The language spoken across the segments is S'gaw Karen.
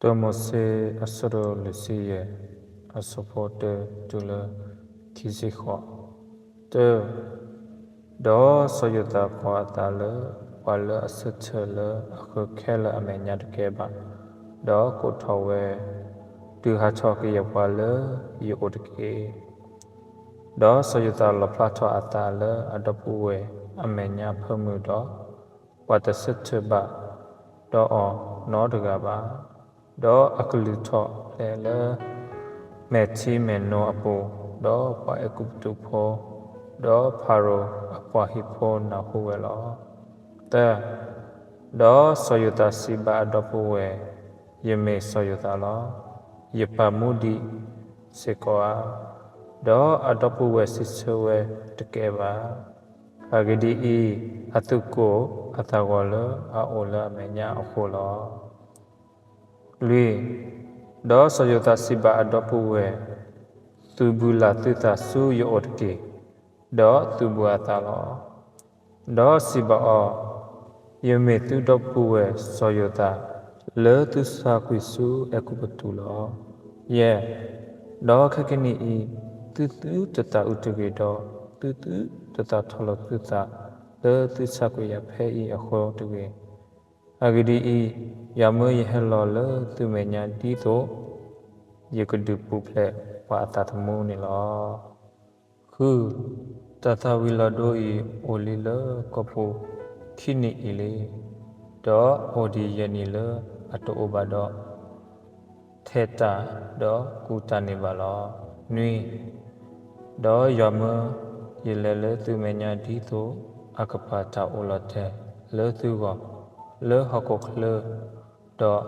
တၢမိၤၡ့ အဆၢဒိၣ်လွံၢ်ဆံယဲၢ်, အဆၢဖိတၢတုၤလၢခံဆံဃိး. တၢ, ဒီးစီၤယိၤသးကိးအသးလၢ ပှၤလၢအဆၢထၢၣ်လၢအဃၢၤခဲလၢာ်အမဲာ်ညါတကဲဘၣ်, ဒီးကိးထီၣ်ဝဲ, တုၤဟးထီၣ်ကယဲၢ်ပှၤလၢယအိၣ်တက့ၢ်. ဒီးစီၤယိၤသးလီၣ်ဖျါထီၣ်အသးလၢအဒီပုၢ်ဝဲၢ်အမဲာ်ညါအဖၢမုၢ်ဒီး, ပှၤတဆၢထၢၣ်ဘၣ်ဒီးအီၤနီတဂၤဘၣ်. ဒီးအကလုၢ်ထီၣ်ဖျဲးလၢ မဲာ်ထံမဲာ်နိအပူၤ, ဒီးပှၤအဲၤကူပတူးဖိ, ဒီးပှၤဟံၣ်ဖိနၢ်ဟူဝဲလီၤ. သၢ, ဒီးစီၤယိၤသးစံးဘၣ်အဒီပုၢ်ဝဲၢ်, ယမ့ၢ်စီၤယိၤသးလီၤ. ယပာ်မူဒံးစ့ၢ်ကီးဧါ. ဒီးအဒီပုၢ်ဝဲၢ်စံးဆၢဝဲတကဲဘၣ်. အဂ့ၢ်ဒ်အံၤ, အသူၣ်ကိၢ်အသးဂီၤလၢအအိၣ်လၢအမဲာ်ညါအဃိလီၤ. လွံၢ်, ဒီးစီၤယိၤသးစံးဘၣ်အဒီပုၢ်ဝဲၢ်, သူၣ်ဘုလၢ်သုသးဆူယအိၣ်တက့ၢ်. ဒီးသူၣ်ဘုအသးလီၤ. ဒီးစံးဘၣ်အီၤ, ယမ့ၢ်သုဒီပုၢ်ဝဲၢ်စီၤယိၤသး, လၢသုဆါကွံာ်ဆူအဲၤကူပတူးလီၤ. ယဲၢ်, ဒီးခဲကနံၣ်အံၤ, သုသုတသးအုးတဂ့ၤဒီး, သုသုတသးထီၣ်လီၤသုသးလၢသုဆါကွံာ်ယၤဖဲအံၤအဃိတဂ့ၤ. အဂ့ၢ်ဒ်အံၤ, ယၤမၢယဟဲလီၤလၢသုမဲာ်ညါဒ်သိး ယကဒုးပူၤဖျဲးပှၤအသးသမူန့ၣ်လီၤ. ဃု, တၢ်သၣ်ဝံၤလီၤဒိအံၤအိၣ်လံလၢကီၢ်ပူၤခံနံၣ်အံၤလံ, ဒီးအိၣ်ဒံးယဲၢ်နံၣ်လၢအတအိၣ်ဘၣ်ဒီး ထဲးတၢ်ဒီးကူးတၢ်န့ၣ်ဘၣ်လီၤ. နွံ, ဒီးယၤမၢယလဲၤလၢသုမဲာ်ညါဒ်သိး အကပာ်တၢ်အိၣ်လီၤတဲာ်လၢသုဂီၢ် လၢဟီၣ်ခိၣ်ချၢ,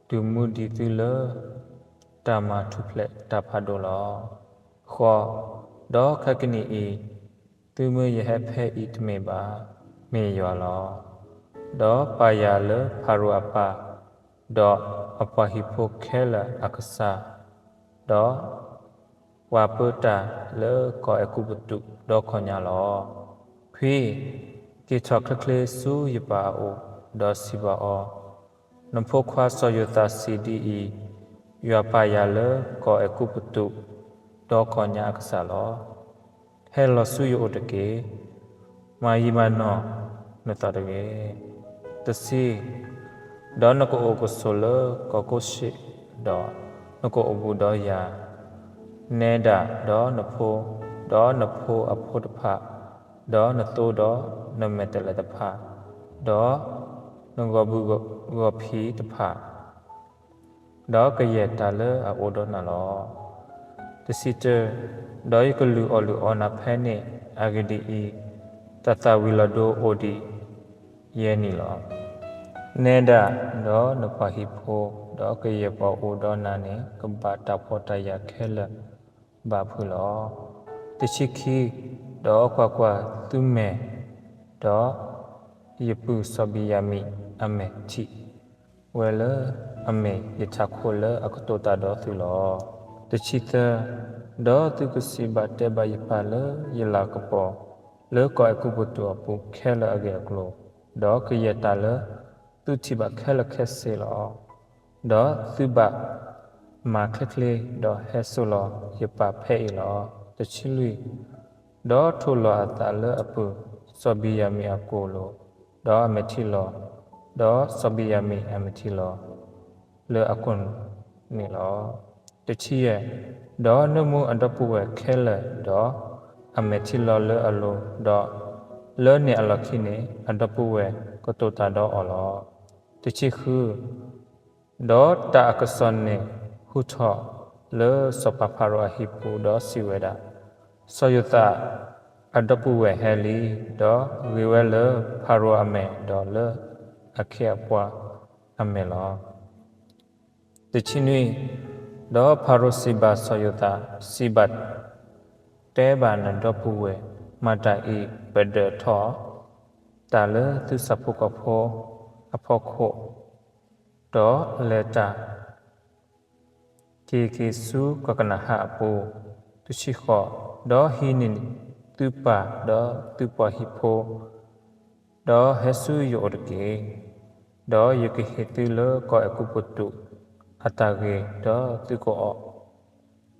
ဒီးဒုးမူဒံးသုလၢ တၢ်မၤထူၣ်ဖျဲးတၢ်ဖးဒိၣ်လီၤ. ဃိး, ဒီးခဲကနံၣ်အံၤ, သုမၢယဟဲဖဲအံၤတမ့ၢ်ဘၣ်, မ့ၢ်ယွၤလီၤ. ဒီးပာ်ယၤလၢဖၤရိၤအပၢ်, ဒီးအပှၤဟံၣ်ဖိခဲလၢာ်အကစၢ်, ဒီးပှၤပၢတၢ်လၢကီၢ်အဲၤကူပတူးဒီခီညါလီၤ. ခွံ, က့ၤထီၣ်ချ့ချ့ဆူယပၢ်အအိၣ်, ဒီးစံးဘၣ်အီၤ, နဖိခွါစီၤယိၤသးစံးဒ်အံၤ, ယွၤပာ်ယၤလၢကီၢ်အဲၤကူပတူး ဒီခီညါအကစၢ်လီၤ. ဟဲလီၤဆူယအိၣ်တက့ၢ်. မၤယံာ်မၤနီၢ်နသးတဂ့ၤ. တဆံ, ဒီးနကအိၣ်ကဆိးလၢကီၢ်ကိးၡ့ၣ်, ဒီးနကအိၣ်ဘူးဒီးယၤ, နဲဒၣ်, ဒီးနဖိ, ဒီးနဖိအဖိတဖၣ်, ဒီးနသိဒီးနမဲာ်တဲးလဲးတဖၣ်, ဒီးနဂီၤဘုၣ်ဂီၤဖံးတဖၣ်, ဒီးကယဲၢ်တၢ်လၢအအိၣ်ဒီးနၤလီၤ. တဆံတၢ, ဒီးယကလုၢ်အီၣ်လုၢ်အီနၤဖဲန့ၣ်. အဂ့ၢ်ဒ်အံၤ, တၢ်သၣ်ဝံၤလီၤဒိအိၣ်ဒံးယဲၢ်နံၣ်လီၤ. နဲဒၣ်, ဒီးနပှၤဟံၣ်ဖိ, ဒီးကယဲၢ်ပှၤအိၣ်ဒီးနၤန့ၣ် ကဘၣ်တၢ်ဖှီၣ်တၢ်ယာ်ခဲလၢာ်ဘၣ်ဖုးလီၤ. တဆံခံ, ဒီးကွၢ်ကွၢ်, သုမဲာ်, ဒီးယပုၢ်စီၤဘံၣ်ယၤမံၣ်အမဲာ်ထံၣ် ဝဲလၢအမ့ၢ်ယထးခိၣ်လၢအကတိၤတၢ်ဒီးသုလီၤ. တဆံသၢ, ဒီးသုကစံးဘၣ်တဲဘၣ်ယပၢ်လၢယလၤကပီၤ လၢကီၢ်အဲၤကူပတူးအပူၤခဲလၢာ်အဂ့ၢ်အကျိၤ, ဒီးကယဲၢ်တၢ်လၢသုထံၣ်ဘၣ်ခဲလၢာ်ခဲဆ့လီၤ. ဒီးသုဘၣ်မၤချ့ချ့, ဒီးဟဲစိာ်လီၤယပၢ်ဖဲအံၤလီၤ. တဆံလွံၢ်, ဒီးထိးလီၤအသးလၢအပုၢ်စီၤဘံၣ်ယၤမံၣ်အကိာ်လိၤ, ဒီးအမဲာ်ထံလီၤ, ဒီးစီၤဘံၣ်ယၤမံၣ်အမဲာ်ထံလီၤ လၢအကိာ်န့ၣ်လီၤ. တဆံယဲၢ်, ဒီးနၢမူအဒီပုၢ်ဝဲၢ်ခဲလၢာ်, ဒီးအမဲာ်ထံလီၤလၢအလိၤ, ဒီးလၢန့ၣ်အလီၢ်ခံန့ၣ် အဒီပုၢ်ဝဲၢ်ကတိၤတၢ်ဒီးအီၤလီၤ. တဆံဃု, ဒီးတၢ်အကစီၣ်န့ၣ်ဟူထီၣ်လၢစီၤပၤဖၤရိၤအဟံၣ်ပူၤ, ဒီးစံးဝဲဒၣ်, စီၤယိၤသးအဒီပုၢ်ဝဲၢ်ဟဲလံ, ဒီးဂ့ၤဝဲလၢဖၤရိၤအမဲာ်, ဒီးလၢအခ့အပှၤအမဲာ်လီၤ. တဆံနွံ, ဒီးဖၤရိၤစံးဘၣ်စီၤယိၤသး, စံးဘၣ်တဲဘၣ်နဒီပုၢ်ဝဲၢ်, မၤတၢ်အံၤပဒၢးထီၣ် တၢ်လၢသုဆၣ်ဖိကီၢ်ဖိအဖီခိၣ်, ဒီးလဲၤတၢ် က့ၤက့ၤဆူကီၢ်ကနၤအၣ်အပူၤ, တဆံဃိး, ဒီးဟံးန့ၢ်သုပၢ်ဒီးသုပှၤဟံၣ်ဖိ, ဒီးဟဲဆူယအိၣ်တက့ၢ်. ဒီးယကဟ့ၣ်သုလၢကီၢ်အဲၤကူပတူး အတၢ်ဂ့ၤ, ဒီးသုကအီၣ်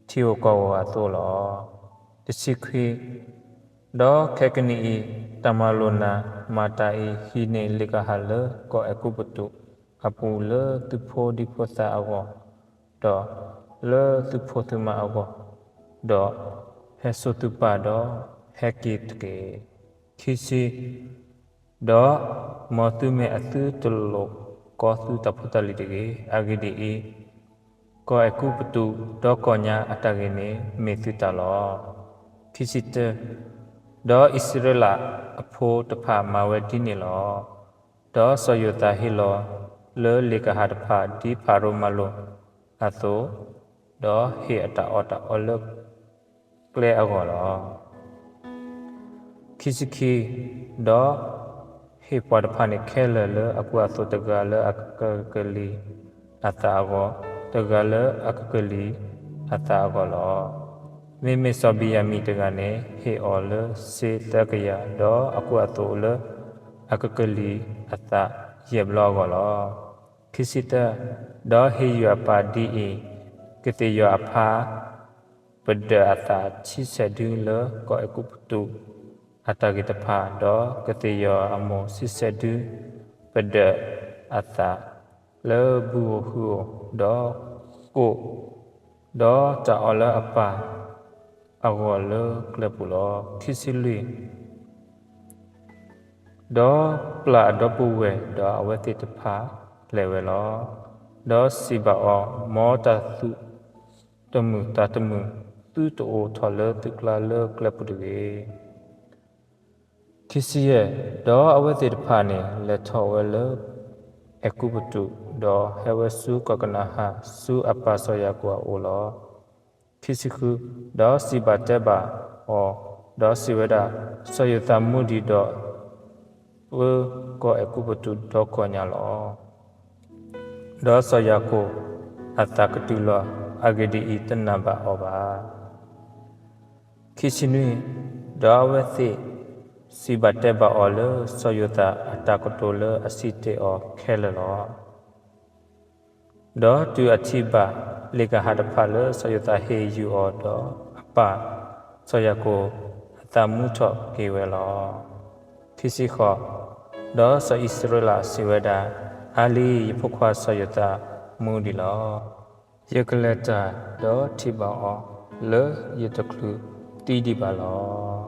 ထံဧိၤကီၢ်ဧိၤအသိးလီၤ. တဆံခွံ, ဒီးခဲကနံၣ်အံၤ, တၢ်မၤလိာ်နၤ, မၤတၢ်အံၤဟံးန့ၢ်လ့ၣ်ကဟၣ်လၢကီၢ်အဲၤကူပတူးအပူၤလၢသုဖိဒံဖိသၣ်အဂီၢ်, ဒီးလၢသုဖိသုမါအဂီၢ်, ဒီးဟဲစိာ်သုပၢ်ဒီးဟဲက့ၤတက့ၢ်. ခံဆံ, ဒီးမ်သုမ့ၢ်အသုတလိၣ်ကီသုတၢ်ဖိတၢ်လံၤတဂ့ၤ. အဂ့ၢ်ဒ်အံၤ, ကီၢ်အဲၤကူပတူးဒီကီၢ်ညါအတၢ်ဂ့ၤန့ၣ်မ့ၢ်သုတၢ်လီၤ. ခံဆံတၢ, ဒီးအံၣ်စရ့လးအဖိတဖၣ်မၤဝဲဒ်န့ၣ်လီၤ. ဒီးစီၤယိၤသးဟ့ၣ်လီၤလၢလ့ၣ်ကဟၣ်တဖၣ်ဒ်ဖၤရိၤမၤလိာ်အသိး, ဒီးဟ့ၣ်အတၢ်အီၣ်တၢ်အီလၢကျဲအဂီၢ်လီၤ. ခံဆံခံ, ဒီးဟ့ၣ်ပှၤတဖၣ်န့ၣ်ခဲလၢာ်လၢအကူအသိး, တဂၤလၢအကကလံၤအသးအဂီၢ်, တဂၤလၢအကကလံၤအသးအဂီၢ်လီၤ. မ့မ့ၢ်စီၤဘ့ၣ်ယၤမံၣ်တဂၤန့ၣ် ဟ့ၣ်အီၤလၢစ့သၢကယၤ, ဒီးအကူအသိးလၢအကကလံၤအသးယဲၢ်ဘျီအဂီၢ်လီၤ. ခံဆံသၢ, ဒီးဟ့ၣ်ယုၢ်အပၢ်ဒ်အံၤ, ကသ့ၣ်ယွၤအဖါ ပဒၢးအသးဆံဆဲးဒုလၢကီၢ်အဲၤကူပတူးအတၢ်ဂ့ၤတဖၣ်, ဒီးကသ့ၣ်ယွၤအမိၢ်ဆံဆဲးဒု ပဒၢးအသးလၢဘုဧိၤဟုဧိၤ, ဒီးကိၣ်, ဒီးတၢ်အီၣ်လၢအပၢ်အဂီၢ်လၢကျဲပူၤလီၤ. ခံဆံလွံၢ်, ဒီးပျၢ်အဒီပုၢ်ဝဲၢ်, ဒီးအဝဲသ့ၣ်တဖၣ်လဲၤဝဲလီၤ. ဒီးစံးဘၣ်အီၤ, မ်တၢ်သူၣ်တမုာ်သးတမုာ် သုတအိၣ်ထီၣ်လၢသုကျါလၢကျဲပူၤတဂ့ၤ. ခံဆံယဲၢ်, ဒီးအဝဲသ့ၣ်တဖၣ်န့ၣ် လဲၤထီၣ်ဝဲလၢအဲၤကူပတူး, ဒီးဟဲဝဲဆူကီၢ်ကနၤအၣ်, ဆူအပၢ်စီၤယၤကိာ်အအိၣ်လီၤ. ခံဆံဃု, ဒီးစံးဘၣ်တဲဘၣ်အီၤ, ဒီးစံးဝဲဒၣ်, စီၤယိၤသးမူဒံးဒီး ပၢကီၢ်အဲၤကူပတူးဒီကီၢ်ညါလီၤ. ဒီးစီၤယၤကိာ်အသးကတုၤလီၤ, အဂ့ၢ်ဒ်အံၤ, တနာ်ဘၣ်အီၤဘၣ်. ခံဆံနွံ, ဒီးအဝဲသ့ၣ်စံးဘၣ်တဲဘၣ်အီၤလၢစီၤယိၤသးအတၢ်ကတိၤလၢအစံးတ့ၢ်အီၤခဲလၢာ်လီၤ. ဒီးတုၤအထံၣ်ဘၣ်လ့ၣ်ကဟၣ်တဖၣ်လၢစီၤယိၤသးဟ့ၣ်ယုၢ်အီၤဒီး, အပၢ်စီၤယၤကိာ်အသးမူထီၣ်က့ၤဝဲလီၤ. ခံဆံဃိး, ဒီးစီၤအံၣ်စရ့လးစံးဝဲဒၣ်, အါလံ, ယဖိခွါစီၤယိၤသးမူဒံးလီၤ. ယကလဲၤတၢ်, ဒီးထံၣ်ဘၣ်အီၤလၢယတချုးသံဒံးဘၣ်လီၤ.